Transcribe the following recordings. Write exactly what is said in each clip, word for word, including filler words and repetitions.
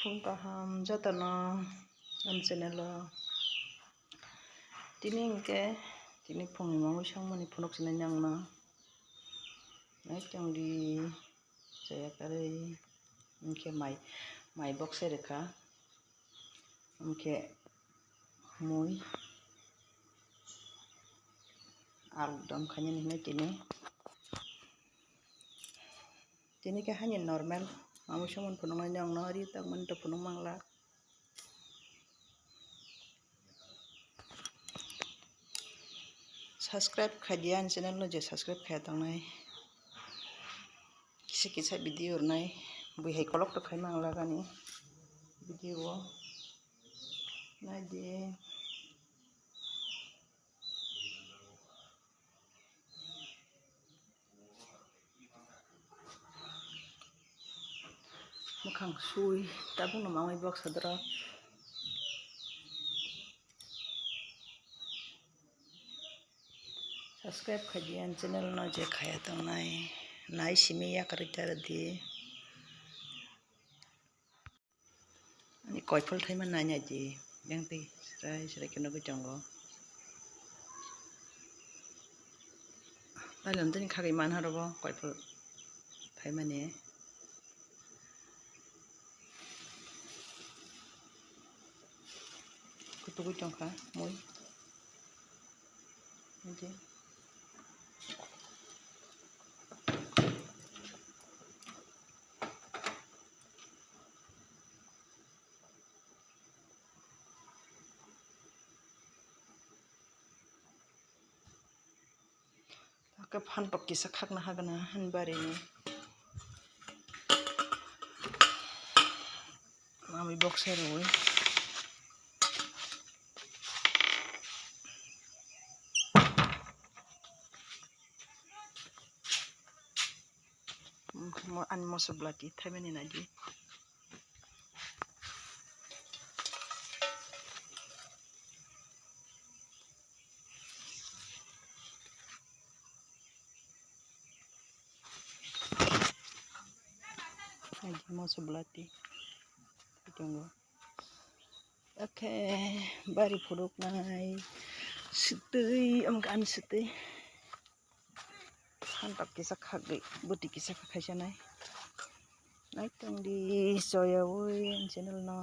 Kaham jotono ang channel o. Tini hwnkhe tini phungni mangwi songmani phunuk sinai nangno. Nai tongdi chaya karwi hwnkhe mai, mai bokse rwkha. Hwnkhe mui aludom khainani hinwi tini. Tini khe haini normal. Mangwi songmani phunuknai nangno ri tongmani to phunuk mangla. Subscribe khai di ani channel no je subscribe khaiya tongnai. Kisa kisa video rwnai. Bui hai kolok to khai mangla gani video o. Nai di. Mwkhang sui tabukno mangwi boksa dorok. Subscribe khai di ani channel no je khaiya tongnai. Nai simi yakarwi ta rwdi. Ani koiphal thaima nai nai di, yang twi srai srai khe nugwi tongo. Tailam tini khagwi manha rogo koiphal thaimani. Kutugwi tongkha mui. Hwnkhe. Khe phan pok kisa khakna hagana hani barini. Mami boksa rwi. Mo-, ani moso blati thaimani nadi. Moso blati tongo. Oke, bari phuruknai sitwi, amkha ani sitwi. Hantok kisa khagwi, bwtwi kisa kha khaisanai. Naitongdi choyawi ani channel no.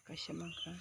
Kaisa mankha.